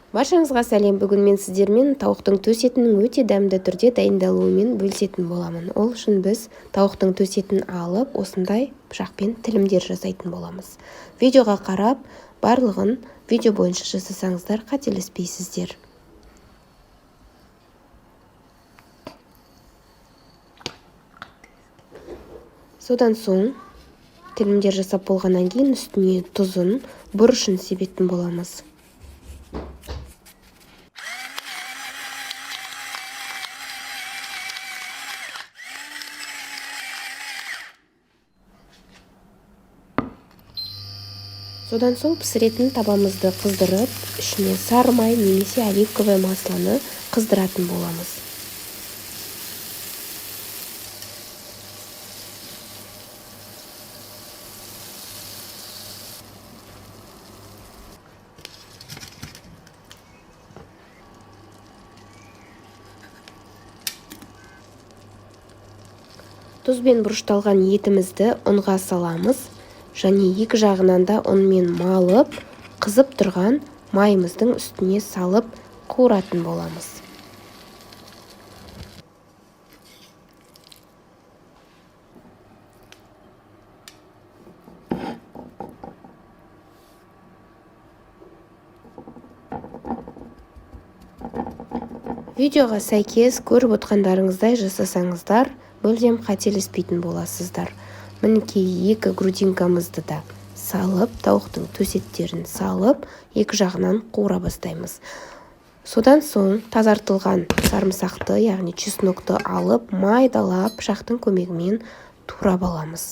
Баршаңызға сәлем. Бүгін мен сіздермен тауықтың төс етінің өте дәмді түрде дайындалуымен бөлісетін боламын. Ол үшін біз тауықтың төс етін алып, осындай пышақпен тілімдер жасайтын боламыз. Видеоға қарап, барлығын видео бойынша жасасаңыздар, қателеспейсіздер. Содан соң тілімдер жасап болғаннан кейін үстіне тұзын, бұрышын себетін боламыз. Содан соң пісіретін табамызды қыздырып, ішіне сары май немесе оливковое маслоны қыздыратын боламыз. Тұзбен бұрышталған етімізді ұнға саламыз және екі жағынан да ұнмен малып, қызып тұрған майымыздың үстіне салып қуыратын боламыз. Видеоға сәйкес көріп отқандарыңыздай жасасаңыздар, мүлдем қателеспейтін боласыздар. Мінекей, екі грудинкамызды да салып, тауықтың төс еттерін салып, екі жағынан қуыра бастаймыз. Содан соң тазартылған сарымсақты, яғни чеснокты алып, майдалап пышақтың көмегімен турап аламыз.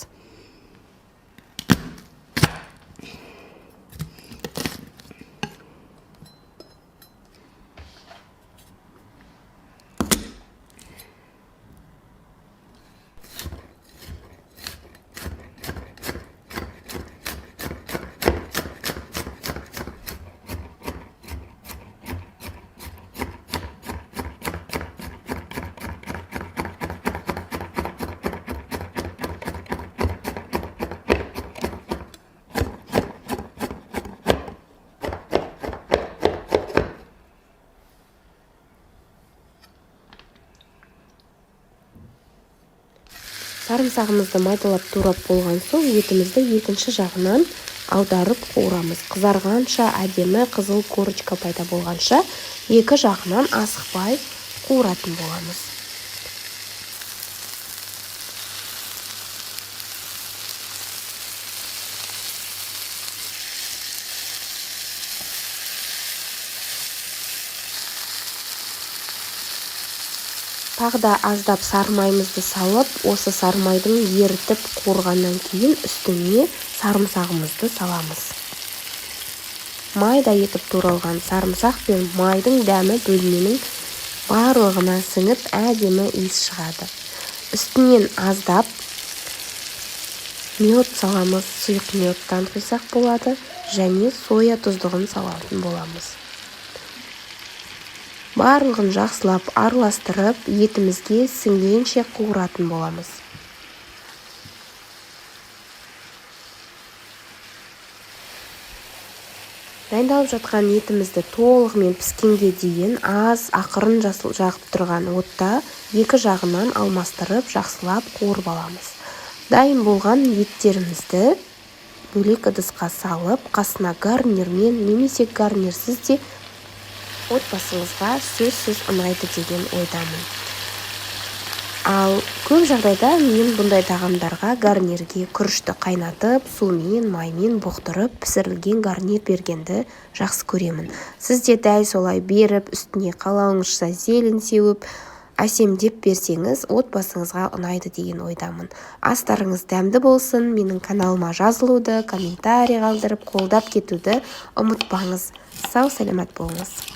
Сарымсағымызды майдалап турап болған соң етімізді екінші жағынан аударып қуырамыз. Қызарғанша, әдемі қызыл корочка пайда болғанша екі жағынан асықпай қуыратын боламыз. Тағы да аздап сары майымызды салып, осы сары майдың ерітіп қуырғаннан кейін үстіне сарымсағымызды саламыз. Майда етіп туралған сарымсақ пен майдың дәмі бөлменің барлығына сіңіп, әдемі иіс шығады. Үстінен аздап мед саламыз, сұйық медтан құйсақ болады, және соя тұздығын салатын боламыз. Барлығын жақсылап араластырып, етімізге сіңгенше қуыратын боламыз. Дайындалып жатқан етімізді толығымен піскенге дейін аз ақырын жағып тұрған отта екі жағынан алмастырып, жақсылап қуырып аламыз. Дайын болған еттерімізді бөлек ыдысқа салып, қасына гарнирмен немесе гарнирсіз де отбасыңызға сөзсіз ұнайды деген ойдамын. Ал көп жағдайда мен бұндай тағамдарға гарнирге күрішті қайнатып, сумен, маймен бұқтырып пісірілген гарнир бергенді жақсы көремін. Сіз де дәл солай беріп, үстіне қалауыңызша зелень сеуіп, әсемдеп берсеңіз, отбасыңызға ұнайды деген ойдамын. Астарыңыз дәмді болсын, менің каналыма жазылуды, комментарий қалдырып, қолдап кетуді ұмытпаңыз. Сау саламат болыңыз.